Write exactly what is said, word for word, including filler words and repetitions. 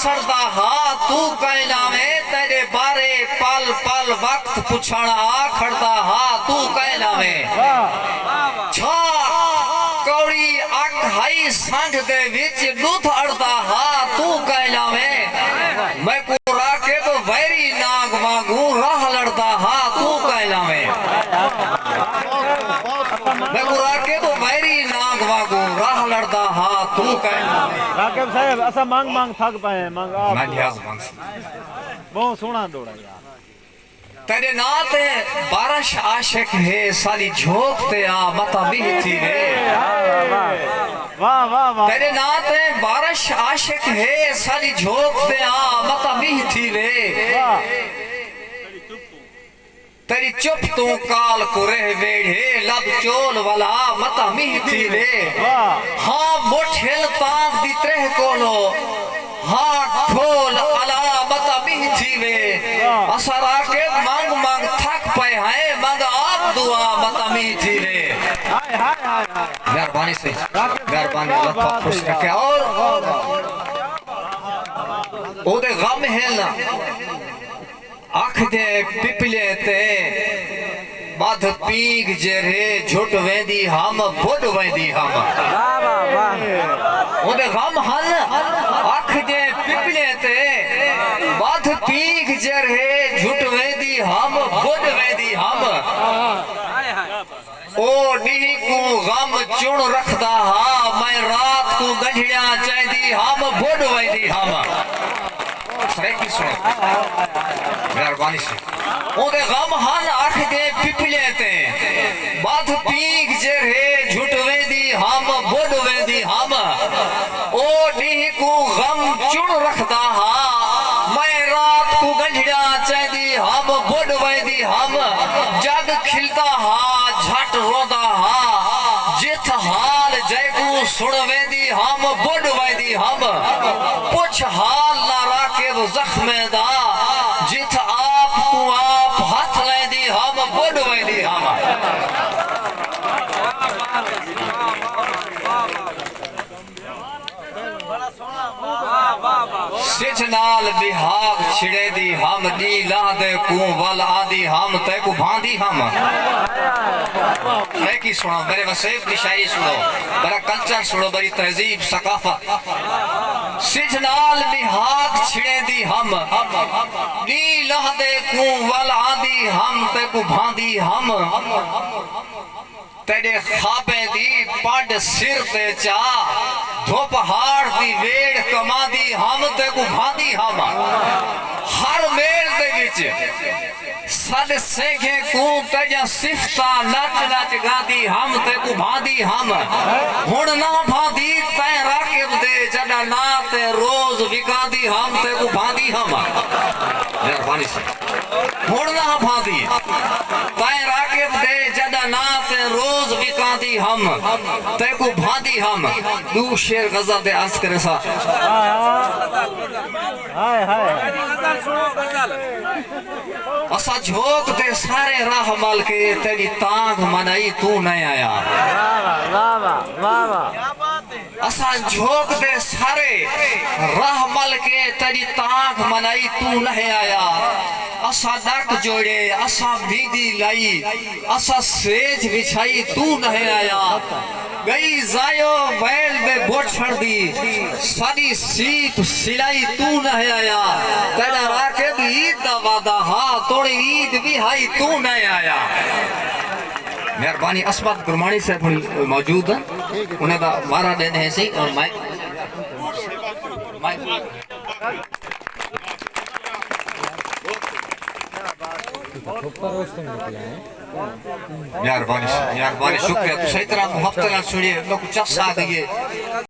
سڑدا ہا، توں کائناں ویں، تیݙے بارے پل پل وقت پچھݨ آ کھڑدا ہا، توں کائناں ویں۔ چھا کوڑی اکھ ہئی سنگھ دے وچ، ݙدھ اڑدا ہا، توں کائناں ویں۔ میکوں راکب ویری نانگ وانگوں راہ لڑدا ہا، توں کائناں ویں۔ میکوں راکب ویری نانگ وانگوں راہ لڑدا ہا، توں کائناں ویں۔ راکب صاحب، اساں مانگ مانگ تھک پئے ہیں، مانگ آپ میں دعا۔ نیاز منگ سئیں۔ بہت سوہݨا ݙوہڑا یار۔ تیݙے ناں تے بارش عاشق ہے، ساݙی جھوک تے آ متاں مینہ تھیوے۔ واہ، واہ، واہ۔ واہ، واہ، واہ۔ تیݙے ناں تے بارش عاشق ہے، ساݙی جھوک تے آ متاں مینہ تھیوے۔ واہ۔ تیݙی چپ توں کال کوں رہ ویڑھے، لب چول ولا متاں مینہ تھیوے۔ واہ۔ ہاں مٹھ ہل تانگھ دی تریہہ کولو، ہاں کھول الا متاں مینہ تھیوے۔ واہ۔ اساں راکب منگ منگ تھک پئے ہیں، منگ آپ دعا متاں مینہ تھیوے۔ ہائے، ہائے، ہائے، ہائے۔ مہربانی سئیں، راکب صاحب، مہربانی، کیا اللہ پاک بات خوش ہے یار۔ رکھے۔ اور اوندے غم ہن اکھ دے پپلیں تے ٻدھ پینگھ جیرھے جھٹ ویندی ہم، ٻݙ ویندی ہم۔ واہ، واہ، واہ۔ اوندے غم ہن اکھ دے پپلیں تے ٻدھ پینگھ جیرھے جھٹ ویندی ہم، ٻݙ ویندی ہم۔ او ݙینہہ کوں غم چݨ رکھدا ہا، میں رات کوں ڳنڈھڑیاں چیندی ہم، ٻݙ ویندی ہم۔ سرائیکی سݨو۔ مہربانی سئیں۔ اوندے غم ہن اکھ دے پپلیں تے، ٻدھ پینگھ جیرھے جھٹ ویندی ہم، ٻݙ ویندی ہم۔ او ݙینہہ کوں غم چݨ رکھدا ہا، میں رات کوں ڳنڈھڑیاں چیندی ہم، ٻݙ ویندی ہم۔ جڳ کھلدا ہا، جھٹ روندا ہا، جتھ حال جیکوں سݨ ویندی ہم، ٻݙ ویندی ہم۔ پچھ حال نہ راکب زخمیں دا، جتھ آپ کوں آپ ہتھ لیندی ہم، ٻݙ ویندی ہم۔ سجھ نال ٻہاگ چھڑیندی ہم، ݙینہہ لہندے کوں ول آندی ہم، تیکوں بھاندی ہم۔ سرائیکی سݨو، میرے وسیب دی شاعری سݨو، میرا کلچر سݨو، میری تہذیب، ثقافت۔ سجھ نال ٻہاگ چھڑیندی ہم، ݙینہہ لہندے کوں ول آندی ہم، تیکوں بھاندی ہم۔ تیݙے خوابیں دی پݙ سر تے چا، دھپ ہاڑ دی ویڑھ کماندی ہم، تیکوں بھاندی ہم۔ ہر میل دے وچ سݙ سینگھیں کوں تیݙیاں صفتاں نچ نچ ڳاندی ہم، تیکوں بھاندی ہم۔ ہݨ نہ بھاندی تیں راکب دے، جݙاں ناں تے روز وکاندی ہم، تیکوں بھاندی ہم۔ مہربانی سئیں۔ ہݨ نہ بھاندی تیں راکب دے، جݙاں ناں تے روز وکاندی ہم، تیکوں بھاندی ہم۔ ݙو شعر غزل دے عرض کریساں۔ ہائے، ہائے۔ اساں جھوک دے سارے راہ مل کے، تیݙی تانگھ منائی توں نئیں آیا۔ واہ، واہ، واہ، واہ، واہ۔ اساں جھوک دے سارے راہ مل کے، تیݙی تانگھ منائی توں نئیں آیا۔ اساں ݙک جوڑے، اساں میندی لائی، اساں سیج وچھائی توں نئیں آیا۔ ڳئی ضائع ویل دے بوچھݨ دی، ساݙی سیپ سلائی توں نئیں آیا۔ تیݙا راکب عید دا وعدہ ہا، توڑے عید وی ہائی توں نئیں آیا۔ مہربانی، عصمت گرماݨی صاحب ہݨ موجود ہن، انہاں دا وارا ݙیندے ہیں سئیں۔ اور مائیک، مائیک۔ مہربانی، مہربانی، شکریہ۔ تساں اتنا محبت نال سݨیے، میکوں چس آ ڳئی ہے۔